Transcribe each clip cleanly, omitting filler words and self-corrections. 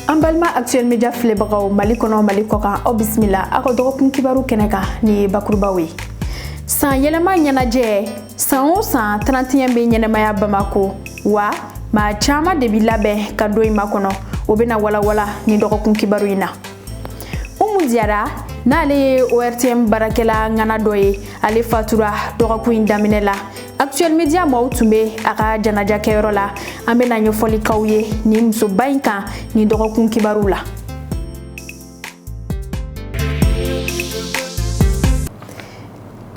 An balima Actuel Media filɛbagaw, Mali kɔnɔ, Mali kɔkan, aw bisimila aw ka dɔgɔkun kibaru kɛnɛ kan ni bakurubaw ye. San yɛlɛma ɲɛnajɛ, san o san 31 bɛ ɲɛnamaya Bamako wa, maa caman de bi labɛn ka don in makɔnɔ. O bɛna walawala ni dɔgɔkun kibaru in na. Umu Jara, n'ale ye ORTM baarakɛla ŋana dɔ ye, ale fatura dɔgɔkun in daminɛ la. Actuel Media maaw tun bɛ a ka janaja kɛyɔrɔ la. An bɛna ɲɛfɔli k'aw ye nin musoba in kan nin dɔgɔkun kibaru la.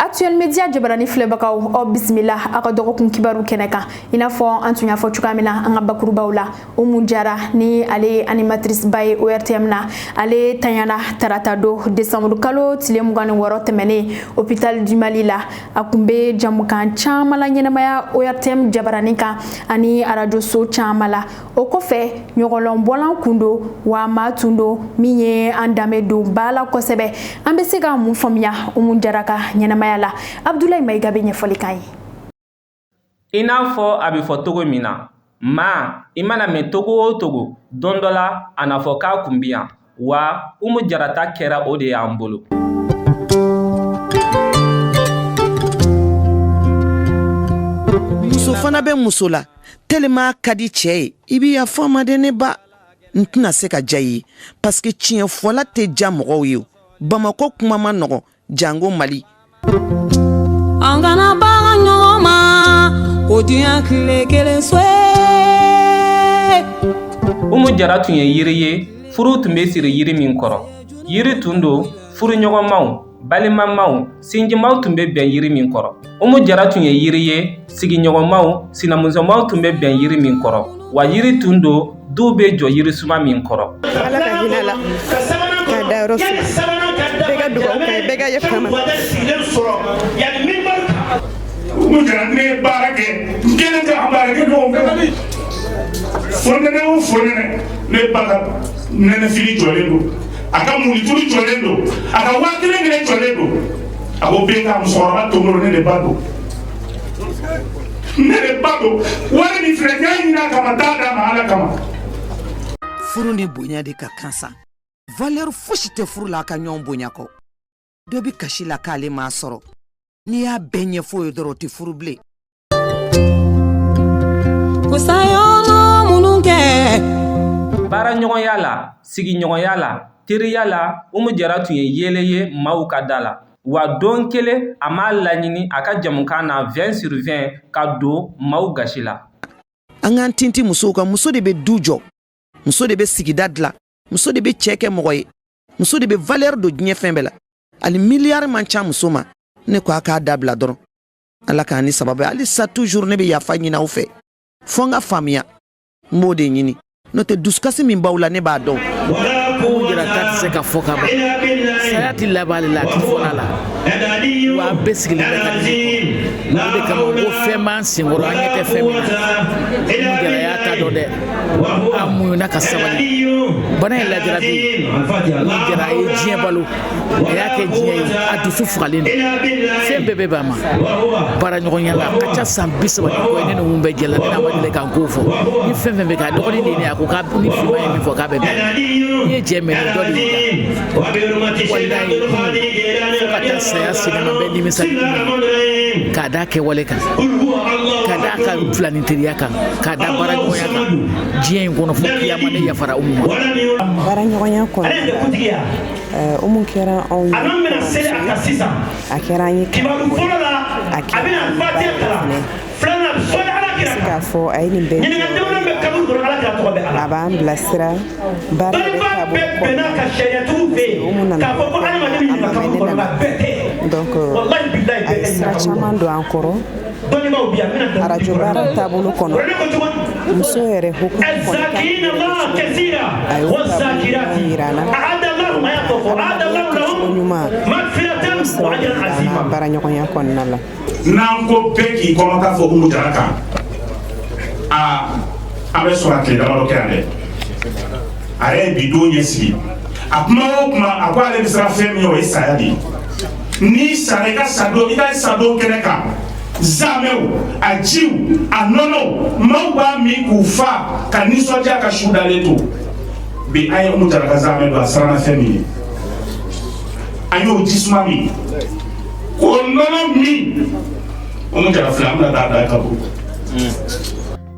Actuel Media jabarani filɛbagaw, aw bisimila aw ka dɔgɔkun kibaru kɛnɛ kan. I n'a fɔ an tun y'a fɔ cogoya min na an ka bakurubaw la, Umu Jara, ni ale ye animatrice ba ye ORTM na, ale tanyana tarata don décembre kalo tile 26 tɛmɛnen Hôpital du Mali la. A kun bɛ jamukan caman la ɲɛnamaya ORTM jabarani kan ani arajoso caman la. O kɔfɛ, ɲɔgɔlɔnbɔlan kun don wa, maa tun don min ye an danbe don ba la kosɛbɛ. An bɛ se ka mun faamuya Umu Jara ka ɲɛnamaya la? Abudulayi Mayiga bɛ ɲɛfɔli k'an ye. I n'a fɔ a bɛ fɔ cogo min na, maa i mana mɛn togo o togo, don dɔ la a na fɔ k'a kun bi yan wa. Umu Jara ta kɛra o de y'an bolo. Muso fana bɛ muso la tellement ka di cɛ ye, i bɛ yafa ma dɛ, ne ba, n tɛna se ka diya i ye parce que tiɲɛ fɔla tɛ diya mɔgɔw ye. Bamakɔ kuma ma nɔgɔn, jango Mali. An kana bagan ɲɔgɔn ma ko diɲɛ tile kelen so. Umu Jara tun ye yiri ye, furu tun bɛ siri yiri min kɔrɔ. Yiri tun don, furuɲɔgɔnmaw, balimamaw, sinjimaw tun bɛ bɛn yiri min kɔrɔ. Umu Jara tun ye yiri ye, sigiɲɔgɔnmaw, sinamusomaw tun bɛ bɛn yiri min kɔrɔ. Wa yiri tun don, duw bɛ jɔ yirisuma min kɔrɔ. Ala ka hinɛ la k'a dayɔrɔ suma. Bɛɛ ka dugawu k'a ye, bɛɛ ka yafa ma. Umu Jara, ne ye baara kɛ n kelen tɛ, an baara kɛ ɲɔgɔn fɛ. Fonɛnɛ o fonɛnɛ, ne ba ka nɛnɛfini jɔlen don, a ka munitulu jɔlen don, a ka 1000 kelen jɔlen don. A ko bɛn ka musokɔrɔba to n bolo, ne de ba don, ne de ba don. Wari min filɛ, n y'a ɲini a kama, t'a d'a ma Ala kama. Furu ni bonya de ka kan sa. Valeur fosi tɛ furu la a ka ɲɔgɔn bonya kɔ. Dɔ bɛ kasi la k'ale m'a sɔrɔ. N'i y'a bɛɛ ɲɛfɔ ye dɔrɔn, o tɛ furu bilen. Minnu kɛ. Baaraɲɔgɔnya la, sigiɲɔgɔnya la, teriya la, Umu Jara tun ye yeelen ye maaw ka da la. Wa don kelen a m'a laɲini a ka jamukan na 20 sur 20 ka don maaw gasi la. An k'an tinti musow kan. Muso de bɛ du jɔ, muso de bɛ sigida dilan, muso de bɛ cɛ kɛ mɔgɔ ye, muso de bɛ valeur don diɲɛ fɛn bɛɛ la. Hali miliyari man ca muso ma. Ne ko a k'a dabila dɔrɔn. Ala k'an ni sababu. Halisa toujours ne bɛ yafa ɲini aw fɛ, fo n ka faamuya, n b'o de ɲini, n'o tɛ dusukasi min b'aw la, ne b'a dɔn. Umu Jara ta tɛ se ka fɔ ka ban. Saya tɛ laban ale la, a tɛ fɔlɔ a la. Wa an bɛɛ sigilen bɛ ka nin o de kama ko fɛn b'an senkɔrɔ, an ɲɛ tɛ fɛn min na. Umu Jara y'a ta dɔn dɛ. An muɲuna ka sabali. Bana in lajarabi. Umu Jara a ye diɲɛ balo, a y'a kɛ diɲɛ ye, a dusu fagalen don, fɛn bɛɛ bɛ ban ma. Baaraɲɔgɔnya la, a ka ca san 30 ni kɔ ye ne ni mun bɛ jɛ la, ne n'a ma deli k'an ko fɔ ni fɛn fɛn bɛ kɛ. A dɔgɔnin de ye ne ye, a ko k'a ni finman ye min fɔ k'a bɛ bɛn. N'i ye jɛ minɛ, dɔ de y'i da. Walayi, fo ka taa saya se ne ma, n bɛ nimisa ni mun ye, k'a da kɛwale kan, ka da ka filanin teriya kan, k'a da baaraɲɔgɔnya kan diɲɛ in kɔnɔ, fo kiyama, ne yafara Umu ma. Baaraɲɔgɔnya kɔnɔna la, Umu kɛra anw ye kɔrɔmuso ye, a kɛra an ye karamɔgɔ ye, a kɛra an ye ba ye fɛnɛ. N bɛ se k'a fɔ a ye nin bɛɛ jɔyɔrɔ, a b'an bilasira baara yɛrɛ taabolo kɔnɔna na, parce que Umu nana a ma mɛn ne nana, donc a ye sira caman don an kɔrɔ arajo baara taabolo kɔnɔ, muso yɛrɛ hukumu kɔnɔ kan k'i yɛrɛ kɛ cogo min, a y'o taabolo ɲumanw yira an na, adamadenya kɛcogo ɲuman, a y'o siraw yira an na baaraɲɔgɔnya kɔnɔna la. N'an ko bɛɛ k'i kɔnɔta fɔ Umu Jara kan, aa, an bɛ sɔrɔ a tile damadɔ kɛ yan dɛ. A yɛrɛ ye bi don ɲɛsigi. A kuma o kuma, a ko ale bɛ siran fɛn min ye, o ye saya de ye. N'i sara, i ka sa don, i ka sa don kɛnɛ kan, zamɛw, a jiw, a nɔnɔw, maaw b'a min k'u fa ka nisɔndiya ka su dalen to. Bi an ye Umu Jara ka zamɛ dun, a siranna fɛn min ye, an y'o jisuma min, k'o nɔnɔ min. Umu Jara filɛ, an bɛna taa bila kaburu.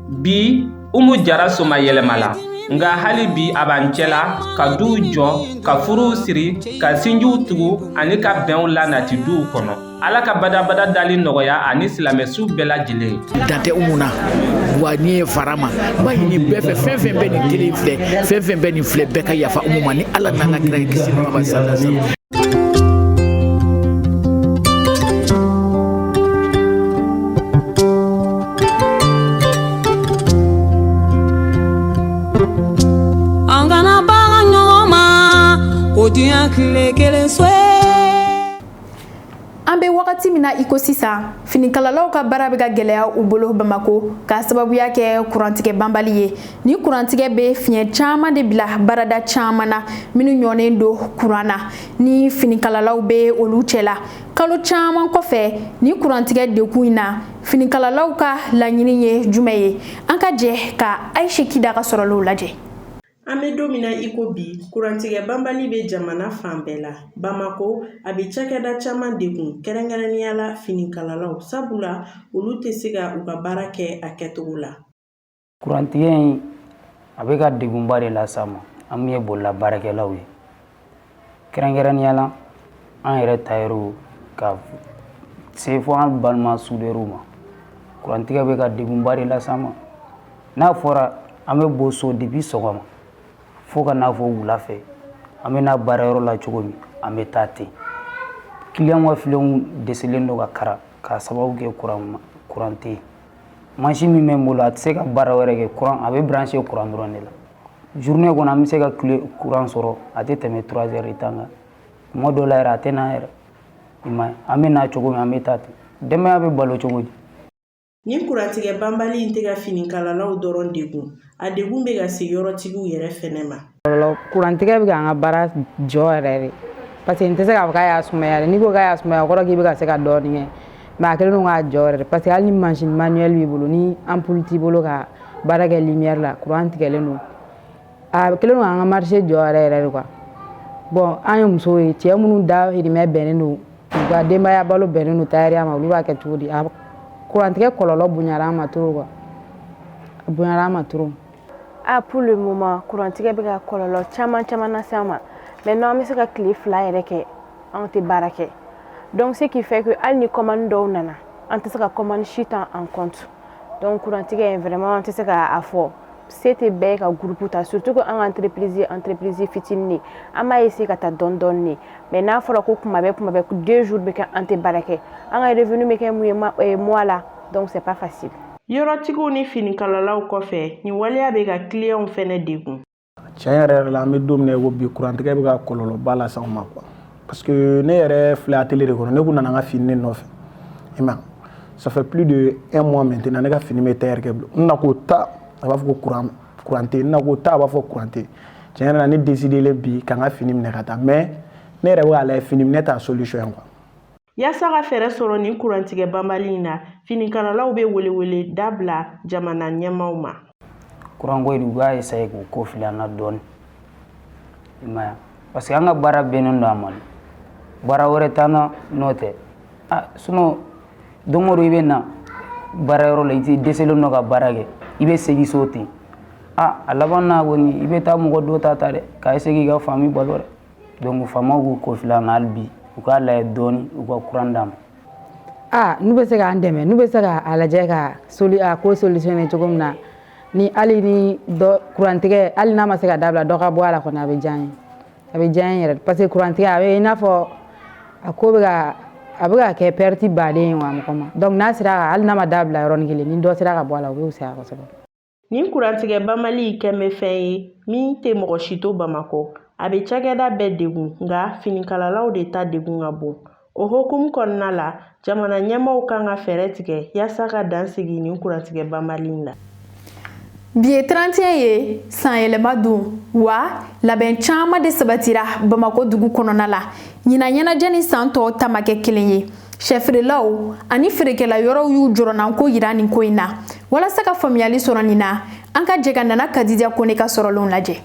Bi Umu Jara soma yɛlɛmala, nka hali bi a b'an cɛla ka duw jɔ, ka furuw siri, ka sinjiw tugu ani ka bɛnw lanati duw kɔnɔ. Ala ka badabada dali nɔgɔya ani silamɛsu bɛɛ lajɛlen. Dan tɛ Umu na wa, n'i ye fara ma, n b'a ɲini bɛɛ fɛ, fɛn fɛn bɛ nin télé filɛ, fɛn fɛn bɛ nin filɛ, bɛɛ ka yafa Umu ma ni Ala n'an ka kira ye, kisi ni nɛɛma b'a. An kana baga ɲɔgɔn ma ko diɲɛ tile kelen so. An bɛ wagati min na i ko sisan, finikalalaw ka baara bɛ ka gɛlɛya u bolo Bamako, k'a sababuya kɛ kurantigɛ banbali ye. Ni kurantigɛ bɛ fiɲɛ caman de bila baarada caman na minnu ɲɔnen don kuran na, ni finikalalaw bɛ olu cɛla. Kalo caman kɔfɛ ni kurantigɛ dekun in na, finikalalaw ka laɲini ye jumɛn ye? An ka jɛ ka Ayise Kida ka sɔrɔlenw lajɛ. An bɛ don min na i ko bi, kurantigɛ banbali bɛ jamana fan bɛɛ la. Bamako, a bɛ cakɛda caman degun, kɛrɛnkɛrɛnnenya la finikalalaw, sabula olu tɛ se ka u ka baara kɛ a kɛcogo la. Kurantigɛ in, a bɛ ka degunba de las'an ma, an min ye bolola baarakɛlaw ye, kɛrɛnkɛrɛnnenya la an yɛrɛ tayɛriw ka se fo an balima sudɛriw ma. Kurantigɛ bɛ ka degunba de las'an ma. N'a fɔra an bɛ bɔ so depuis sɔgɔma fo ka n'a fɔ wula fɛ, an bɛ na baarayɔrɔ la cogo min, an bɛ taa ten. Kiliyanw ka filenw dɛsɛlen don ka kara k'a sababu kɛ kuran tɛ yen. Mansin min bɛ n bolo, a tɛ se ka baara wɛrɛ kɛ kuran, a bɛ branché kuran dɔrɔn de la. Journée kɔnɔ, an bɛ se ka tile kuran sɔrɔ, a tɛ tɛmɛ 3 heures de temps kan. Tuma dɔw la yɛrɛ, a tɛ na yɛrɛ. I m'a ye, an bɛ na cogo min, an bɛ taa ten. Denbaya bɛ balo cogo di? Nin kurantigɛ banbali in tɛ ka finikalalaw dɔrɔn degun, a degun bɛ ka se yɔrɔtigiw yɛrɛ fɛnɛ ma. Kurantigɛ bɛ k'an ka baara jɔ yɛrɛ de, parce que n tɛ se k'a fɔ k'a y'a sumaya dɛ. N'i ko k'a y'a sumaya, o kɔrɔ k'i bɛ ka se ka dɔɔnin kɛ, mais a kɛlen don k'a jɔ yɛrɛ de, parce que hali ni machine manuelle b'i bolo, ni ampoule t'i bolo ka baara kɛ lumière la, kuran tigɛlen don, a kɛlen don k'an ka marché jɔ yɛrɛ yɛrɛ de quoi. Bon, an ye musow ye, cɛ minnu dahirimɛ bɛnnen don, u ka denbaya balo bɛnnen don tayɛriya ma, olu b'a kɛ cogo di? A kurantigɛ kɔlɔlɔ bonyara an ma trop quoi, a bonyara an ma trop. Ah, pour le moment, kurantigɛ bɛ ka kɔlɔlɔ caman caman lase an ma. Maintenant, an bɛ se ka tile 2 yɛrɛ kɛ anw tɛ baara kɛ. Donc ce qui fait que hali ni commande dɔw nana, an tɛ se ka commande si ta en compte. Donc kurantigɛ in, vraiment, an tɛ se k'a fɔ se tɛ bɛɛ ka groupe ta, surtout que an ka entreprise ye entreprise fitinin de, an b'a essayer ka taa dɔɔni dɔɔni de. Mais n'a fɔra ko kuma bɛɛ, kuma bɛɛ, 2 jours bɛ kɛ an tɛ baara kɛ, an ka revenu bɛ kɛ mun ye mois la? Donc c'est pas facile. Yɔrɔtigiw ni finikalalaw kɔfɛ, nin waleya bɛ ka kiliyanw fɛnɛ degun. Tiɲɛ yɛrɛ yɛrɛ la, an bɛ don min na i ko bi, kurantigɛ bɛ ka kɔlɔlɔba lase anw ma quoi, parce que ne yɛrɛ filɛ atelier de kɔnɔ, ne kun nana n ka fini de nɔfɛ. I ma, ça fait plus de un mois maintenant, ne ka fini bɛ tailleur kɛ bolo. N na k'o ta, a b'a fɔ ko kuran kuran tɛ yen. N na k'o ta, a b'a fɔ kuran tɛ yen. Tiɲɛ yɛrɛ la, ne décidé bi ka n ka fini minɛ ka taa, mais ne yɛrɛ bɛ k'a lajɛ, fini minɛ t'a solution ye quoi. Yaasa ka fɛɛrɛ sɔrɔ nin kurantigɛ banbali in na, finikalalaw bɛ welewele da bila jamana ɲɛmaaw ma. Kuranko in, u k'a essayer k'u ko fili an na dɔɔni. I m'a ye, parce que an ka baara bɛnnen don a ma, baara wɛrɛ t'an na n'o tɛ. Ah, sinon don o don i bɛ na baarayɔrɔ la, i tɛ dɛsɛlen don ka baara kɛ, i bɛ segin so ten. Ah, a laban na kɔni, i bɛ taa mɔgɔ dɔ ta ta dɛ, k'a essayer k'i ka famille balo dɛ. Donc faamaw k'u ko fili an na hali bi, u k'a lajɛ dɔɔni, u ka kuran d'an ma. Ah, n'u bɛ se k'an dɛmɛ, n'u bɛ se k'a lajɛ ka soli a ko solutionner cogo min na, ni hali ni dɔ kurantigɛ, hali n'a ma se ka dabila, dɔ ka bɔ a la kɔni, a bɛ diya n ye, a bɛ diya n ye yɛrɛ, parce que kurantigɛ a bɛ i n'a fɔ a ko bɛ ka a bɛ ka kɛ perte baden ye wa mɔgɔ ma. Donc n'a sera ka, hali n'a ma dabila yɔrɔnin kelen, ni dɔ sera ka bɔ a la, o bɛ fisaya kosɛbɛ. Nin kurantigɛ banbali kɛn bɛ fɛn ye min tɛ mɔgɔ si to Bamakɔ. A bɛ cakɛda bɛɛ degun, nka finikalalaw de ta degun ka bon. O hukumu kɔnɔna la, jamana ɲɛmaaw kan ka fɛɛrɛ tigɛ yaasa ka dan sigi nin kurantigɛ banbali in la. Bi ye 31 ye, sanyɛlɛma don wa, labɛn caman de sabatira Bamako dugu kɔnɔna la. Ɲinan ɲɛnajɛ ni san tɔw ta ma kɛ kelen ye. Sɛfeerelaw ani feerekɛla yɔrɔw y'u jɔrɔnanko yira nin ko in na. Walasa ka faamuyali sɔrɔ nin na, an ka jɛ ka Nana Kadidia Kone ka sɔrɔlenw lajɛ.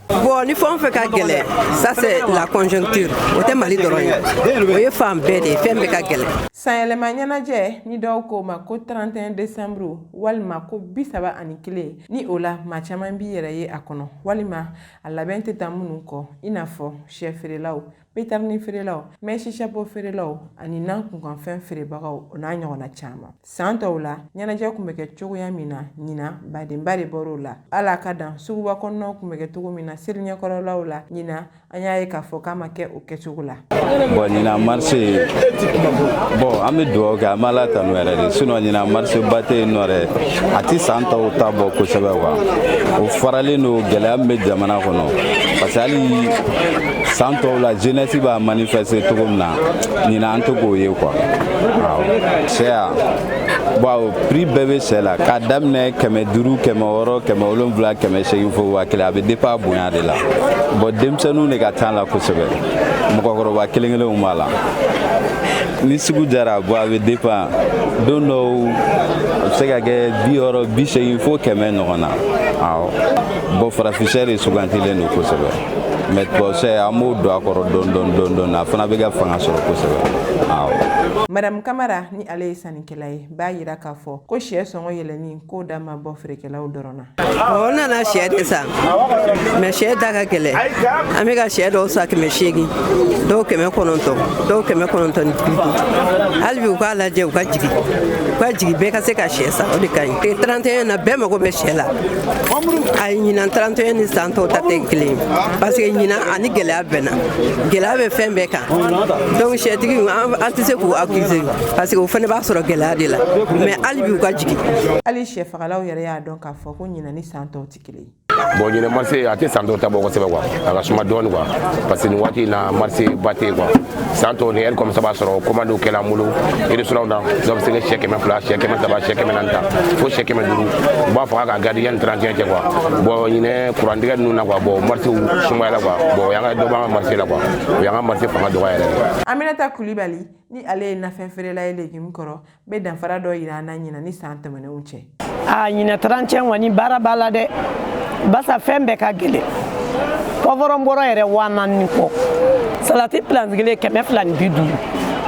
Bon, ni fɛn o fɛn ka gɛlɛn, ça c'est la conjoncture. O tɛ Mali dɔrɔn ye, o ye fan bɛɛ de ye, fɛn bɛɛ ka gɛlɛn. Sanyɛlɛma ɲɛnajɛ ni dɔw k'o ma ko 31 décembre walima ko 31, ni o la maa caman b'i yɛrɛ ye a kɔnɔ walima a labɛn tɛ taa minnu kɔ, i n'a fɔ sɛ feerelaw, petarini feerelaw, mèche, chapeau feerelaw ani nan kunkanfɛn feerebagaw, o n'a ɲɔgɔnna caman. San tɔw la, ɲɛnajɛ tun bɛ kɛ cogoya min na, ɲinan badenba de bɔr'o la. Hali a ka dan suguba kɔnɔnaw tun bɛ kɛ cogo min na seli ɲɛkɔrɔlaw la, ɲinan an y'a ye k'a fɔ k'a ma kɛ o kɛcogo la. Bon, ɲinan marché, bon, an bɛ dugawu kɛ, an bɛ Ala tanu yɛrɛ de. Sinon ɲinan marché ba tɛ yen nɔ dɛ, a ti san tɔw ta bɔ kosɛbɛ quoi. O faralen don gɛlɛya min bɛ jamana kɔnɔ, parce que hali san tɔw la, jeunesse b'a manifester cogo min na, ɲinan an tɛ k'o ye quoi. Awɔ, sɛ, bon, prix bɛɛ bɛ sɛ la, k'a daminɛ 500, 600, 700, 800 fo 1000. A bɛ dépend a bonya de la. Bon, denmisɛnninw de ka ca la kosɛbɛ, mɔgɔkɔrɔba kelen kelenw b'a la. Ni sugu jara, bon, a bɛ dépend. Don dɔw a bɛ se ka kɛ 60, 80 fo 100 ɲɔgɔn na. Awɔ, bon, farafin de sugantilen don kosɛbɛ, mais tubabu sɛ, an b'o don a kɔrɔ dɔɔni dɔɔni dɔɔni dɔɔni, a fana bɛ ka fanga sɔrɔ kosɛbɛ, awɔ. Madame Kamara, ni ale ye sannikɛla ye, b'a yira k'a fɔ ko sɛ sɔngɔ yɛlɛnni k'o da ma bɔ feerekɛlaw dɔrɔn na. O nana sɛ de san, mais sɛ da ka gɛlɛn. An bɛ ka sɛ dɔw san 800, dɔw 900, dɔw 950. Hali bi u k'a lajɛ, u ka jigin, u ka jigin, bɛɛ ka se ka sɛ san, o de ka ɲi. 31 na, bɛɛ mago bɛ sɛ la. A ɲinan 31 ni san tɔw ta tɛ kelen ye, parce que ɲinan ani gɛlɛya bɛnna, gɛlɛya bɛ fɛn bɛɛ kan. Donc sɛtigi, an tɛ se k'u accuser, parce que o fana b'a sɔrɔ gɛlɛya de la, mais hali bi u ka jigin. Hali sɛfagalaw yɛrɛ y'a dɔn k'a fɔ ko ɲinan ni san tɔw tɛ kelen ye. Bon, ɲinɛ marché a tɛ san dɔw ta bɔ kosɛbɛ quoi. A ka suma dɔɔni quoi, parce que nin waati in na, marché ba tɛ yen quoi. San tɔw ni heure comme ça b'a sɔrɔ commande kɛla an bolo restaurant na, dɔw bɛ se ka sɛ 200, sɛ 300, sɛ 400 ta fo sɛ 500. U b'a faga ka garder yanni 31 cɛ quoi. Bon, ɲinɛ kurantigɛ ninnu na quoi, bon, marché sumayala quoi. Bon, o y'an ka dɔ b'an ka marché la quoi, o y'an ka marché fanga dɔgɔya yɛrɛ de. Aminata Kulibali, ni ale ye nafɛn feerela ye légume kɔrɔ, bɛ danfara dɔ yira an na ɲinan ni san tɛmɛnenw cɛ. A ɲinɛ 31 kɔni, baara b'a la dɛ, basa fɛn bɛɛ ka gɛlɛn. Poivron bɔrɔ yɛrɛ 4000 ni kɔ, salati planche kelen 250.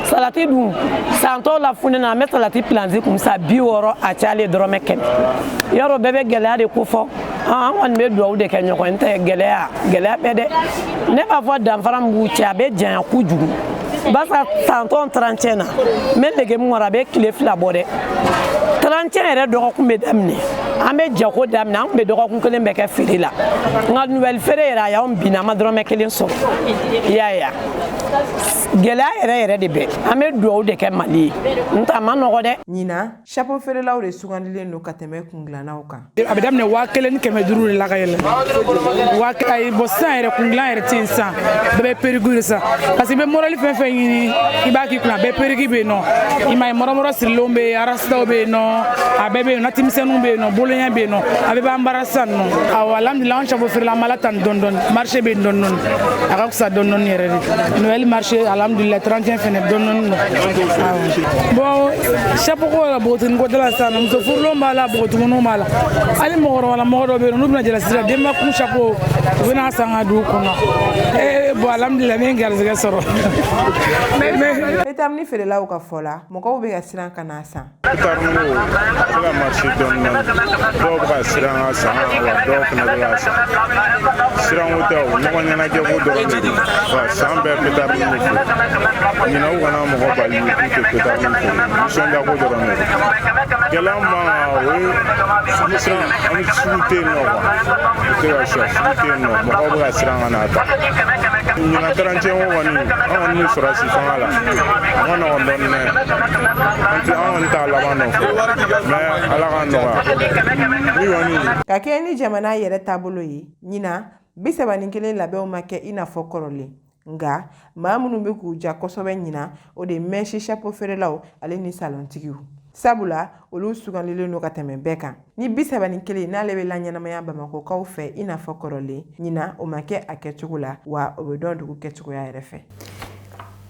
Salati dun, san tɔw la funɛ na, an bɛ salati planche kun san 60, a cayalen dɔrɔmɛ 100. Yɔrɔ bɛɛ bɛ gɛlɛya de ko fɔ, an kɔni bɛ dugawu de kɛ ɲɔgɔn ye, n tɛ gɛlɛya, gɛlɛya bɛ dɛ. Ne b'a fɔ danfara min b'u cɛ, a bɛ janya kojugu, barisa san tɔw 31 na, n bɛ légume kɔrɔ, a bɛ tile 2 bɔ dɛ. 31 yɛrɛ dɔgɔkun bɛ daminɛ, an bɛ jago daminɛ, an tun bɛ dɔgɔkun kelen bɛɛ kɛ feere la, nka Noël feere yɛrɛ, a y'anw bin, an ma dɔrɔmɛ kelen sɔrɔ. I y'a ye, gɛlɛya yɛrɛ yɛrɛ de bɛ. An bɛ dugawu de kɛ Mali ye, n tɛ a ma nɔgɔ dɛ. Ɲinan, chapeau feerelaw de sugandilen don ka tɛmɛ kungilannaw kan. A bɛ daminɛ 1500 de la ka yɛlɛ. Waa ayi, bon, sisan yɛrɛ kungilan yɛrɛ tɛ yen sisan, bɛɛ bɛ perruque de san, parce que i bɛ modèle fɛn fɛn ɲini i b'a k'i kunna, a bɛɛ perruque bɛ yen nɔ. I m'a ye, mɔrɔmɔrɔ sirilenw bɛ yen, rastaw bɛ yen nɔ, a bɛɛ bɛ yen, natimisɛnninw bɛ yen nɔ, boloɲɛ bɛ yen nɔ, a bɛɛ b'an bara sisan nɔ. Awɔ, alhamdulilah, anw chapeau feerela, an b'Ala tanu dɔɔni dɔɔni, marché bɛ yen dɔɔni dɔɔni, a ka fisa dɔɔni dɔɔni yɛrɛ de. Noël marché, alhamdulilah, 31 fɛnɛ dɔɔni dɔɔni don. Awɔ, bon, chapeau ko la, npogotiginin ko tɛ la sisan nɔ, muso furulenw b'a la, npogotigininw b'a la, hali mɔgɔkɔrɔba mɔgɔ dɔw bɛ yen nɔ, n'u bɛna jalasi la, denba kun chapeau, u bɛna san ka don u kunna. Ee, bon, alhamdulilah, n bɛ n garisɛgɛ sɔrɔ. Pétard feerelaw ka fɔ la, mɔgɔw bɛ ka siran ka n'a san. Pétard ko, a bɛ ka marché dɔɔni dɔɔni. Dɔw bɛ ka siran ka san wa, dɔw fana bɛ ka san. Siranko tɛ, o ɲɔgɔn ɲɛnajɛ ko dɔrɔn de don wa. San bɛɛ pétard bɛ feere, ɲinan u kana mɔgɔ bali k'u tɛ pétard feere, nisɔndiya ko dɔrɔn de don. Gɛlɛya min b'an kan, o ye sugu siran. An bɛ sugu tɛ yen nɔ quoi, u tɛ ka sɔ, sugu tɛ yen nɔ, mɔgɔw bɛ ka siran ka n'a ta. Ɲinan 31 ko kɔni, an kɔni bɛ sɔrɔsi fanga la, a ma nɔgɔn dɔɔni dɛ. An tɛ, an kɔni t'a laban dɔn fɔlɔ, mais Ala k'a nɔgɔya ni kɔni. Ka kɛɲɛ ni jamana yɛrɛ taabolo ye, ɲinan 31 labɛnw ma kɛ i n'a fɔ kɔrɔlen, nka maa minnu bɛ k'u ja kosɛbɛ ɲinan, o de mèche, chapeau feerelaw ale ni salontigiw, sabula olu sugandilen don ka tɛmɛ bɛɛ kan. Ni 31 n'ale bɛ laɲɛnamaya Bamakɔkaw fɛ i n'a fɔ kɔrɔlen, ɲinan o ma kɛ a kɛcogo la wa, o bɛ dɔn dugu kɛcogoya yɛrɛ fɛ.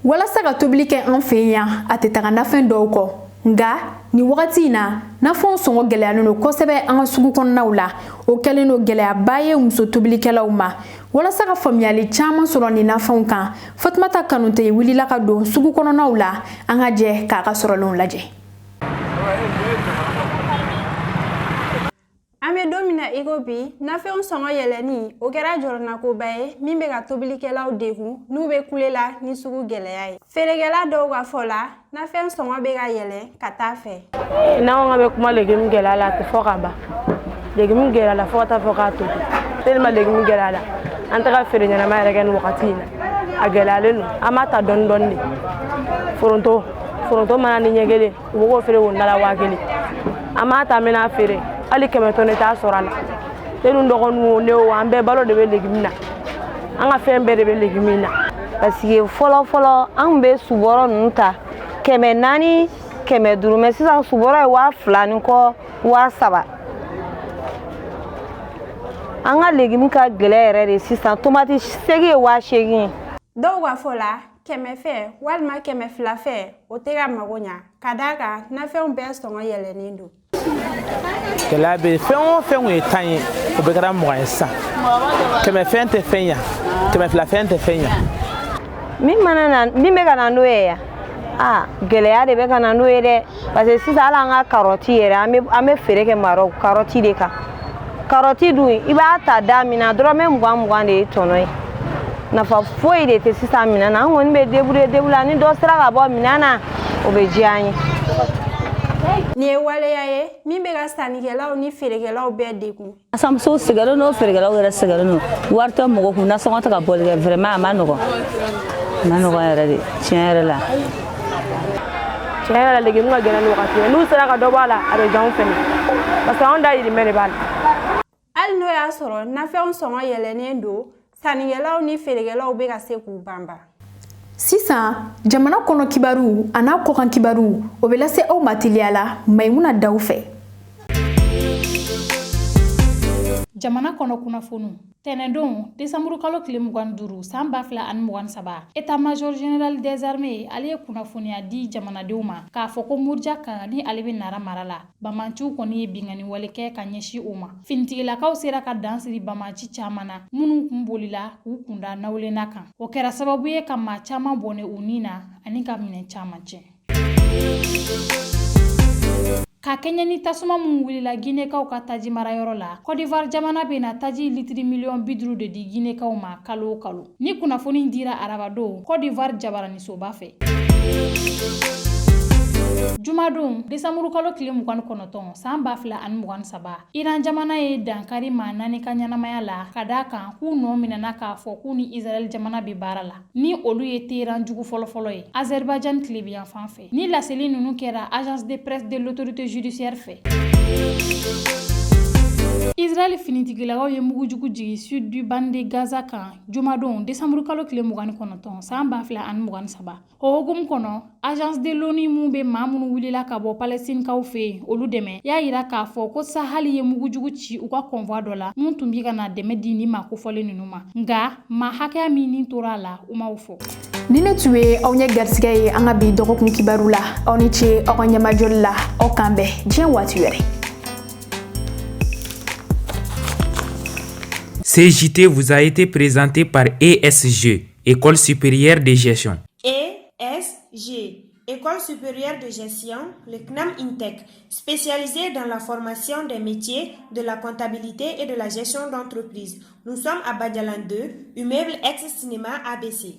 Walasa ka tobili kɛ an fɛ yan, a tɛ taga nafɛn dɔw kɔ. Nka nin wagati in na, nafɛnw sɔngɔ gɛlɛyalen don kosɛbɛ an ka sugu kɔnɔnaw la. O kɛlen don gɛlɛyaba ye muso tobilikɛlaw ma. Walasa ka faamuyali caman sɔrɔ nin nafɛnw kan, Fatumata Kanute wulila ka don sugu kɔnɔnaw la. An ka jɛ k'a ka sɔrɔlenw lajɛ. An bɛ don min na i ko bi, nafɛnw sɔngɔ yɛlɛnni, o kɛra jɔrɔnakoba ye min bɛ ka tobilikɛlaw degun n'u bɛ kule la ni sugu gɛlɛya ye. Feerekɛla dɔw ka fɔ la, nafɛn sɔngɔ bɛ ka yɛlɛn ka taa fɛ. N'an ko k'an bɛ kuma légume gɛlɛya la, a tɛ fɔ ka ban. Légume gɛlɛya la fo ka taa fɔ k'a to ten. Tellement légume gɛlɛya la, an tɛ ka feere ɲɛnama yɛrɛ kɛ nin wagati in na. A gɛlɛyalen don, an b'a ta dɔɔni dɔɔni de. Foronto, foronto mana ni ɲɛ kelen, u b'o feere o nala 1000. An b'a ta, an bɛna feere, hali 100 tɔn ne t'a sɔrɔ a la. Ne dun dɔgɔninw o, ne o, an bɛɛ balo de bɛ légume na. An ka fɛn bɛɛ de bɛ légume na. Parce que fɔlɔ fɔlɔ, an tun bɛ subɔrɔ ninnu ta 400, 500, mais sisan subɔrɔ ye 2000 ni kɔ, 3000. An ka légume ka gɛlɛn yɛrɛ de sisan. Tomati segi ye 8000 ye. Dɔw ka fɔ la, 100 fɛn walima 200 fɛn, o tɛ ka mago ɲa, ka d'a kan nafɛnw bɛɛ sɔngɔ yɛlɛnnen don. Gɛlɛya bɛ fɛn o fɛn kun ye 10 ye, o bɛɛ kɛra 20 ye sisan. 100 fɛn tɛ fɛn ɲa, 200 fɛn tɛ fɛn ɲa. Min mana na, min bɛ ka na n'o ye yan, aa, gɛlɛya de bɛ ka na n'o ye dɛ, parce que sisan hali an ka karɔti yɛrɛ, an bɛ feere kɛ Marɔku karɔti de kan. Karɔti dun, i b'a ta da min na, dɔrɔmɛ 20 20 de ye tɔnɔ ye. Nafa foyi de tɛ sisan minɛn na. An kɔni bɛ débrouiller débrouiller, ni dɔ sera ka bɔ minɛn na, o bɛ diya an ye. Nin ye waleya ye min bɛ ka sannikɛlaw ni feerekɛlaw bɛɛ degun. Asamusow sɛgɛnnen don, feerekɛlaw yɛrɛ sɛgɛnnen don. Wari tɛ mɔgɔ kun, nasɔngɔ tɛ ka bɔli kɛ. Vraiment, a ma nɔgɔn, a ma nɔgɔn yɛrɛ de, tiɲɛ yɛrɛ la. Tiɲɛ yɛrɛ la, légume ka gɛlɛn nin wagati in. N'u sera ka dɔ bɔ a la, a bɛ diya anw fɛnɛ, parce que anw dayirimɛ de b'a la. Hali n'o y'a sɔrɔ nafɛnw sɔngɔ yɛlɛnnen don, sannikɛlaw ni feerekɛlaw bɛ ka se k'u banba. Sisan, jamana kɔnɔ kibaru a n'a kɔkan kibaru, o bɛ lase aw ma teliya la Mayimuna Daw fɛ. Jamana kɔnɔ kunnafoniw. Tɛnɛndon, desanburu kalo tile 25 san 2023, état major général des armées, ale ye kunnafoniya di jamanadenw ma k'a fɔ ko Muruja kan ni ale bɛ Nara mara la, bamanciw kɔni ye binkanni wale kɛ ka ɲɛsin o ma. Finitigilakaw sera ka dan siri bamanci caman na minnu kun bolila k'u kunda Nawulena kan. O kɛra sababu ye ka maa caman bɔnɛ u ni na ani ka minɛn caman tiɲɛ. Ka kɛɲɛ ni tasuma min wulila Ginekaw ka taji marayɔrɔ la, Côte d'Ivoire jamana bɛna taji litiri miliyɔn 50 de di Ginekaw ma kalo o kalo. Ni kunnafoni dira arabadon Côte d'Ivoire jabaranisoba fɛ. Jumadon, desanburu kalo tile 29 san 2023, Iran jamana ye dankari maa naani ka ɲɛnamaya la, ka d'a kan k'u nɔ minɛna k'a fɔ k'u ni Israɛl jamana bɛ baara la, ni olu ye Teheran jugu fɔlɔfɔlɔ ye Azerbaïdjan tilebiyanfan fɛ. Ni laseli ninnu kɛra Agence de presse de l'autorité judiciaire fɛ. Israël finitigilakaw ye mugujugu jigin sud du bande de Gaza kan jumadon, desanburu kalo tile 29 san 2023. O hukumu kɔnɔ, Agence de l'ONU mun bɛ maa minnu wulila ka bɔ Palestinekaw fɛ yen, olu dɛmɛ, y'a yira k'a fɔ ko Sahel ye mugujugu ci u ka convoi dɔ la mun tun bi ka na dɛmɛ di ni maa kofɔlen ninnu ma. Nka maa hakɛya min ni tora a la, u m'o fɔ. Ni ne tun ye aw ɲɛ garisɛgɛ ye an ka bi dɔgɔkun kibaru la, aw ni ce aw ka ɲɛmajɔli la. Aw k'an bɛn diɲɛ waati wɛrɛ. Ce JT vous a été présenté par ESG, École supérieure de gestion. ESG, École supérieure de gestion, le CNAM INTEC, spécialisé dans la formation des métiers de la comptabilité et de la gestion d'entreprise. Nous sommes à Badialan 2, immeuble ex-cinéma ABC.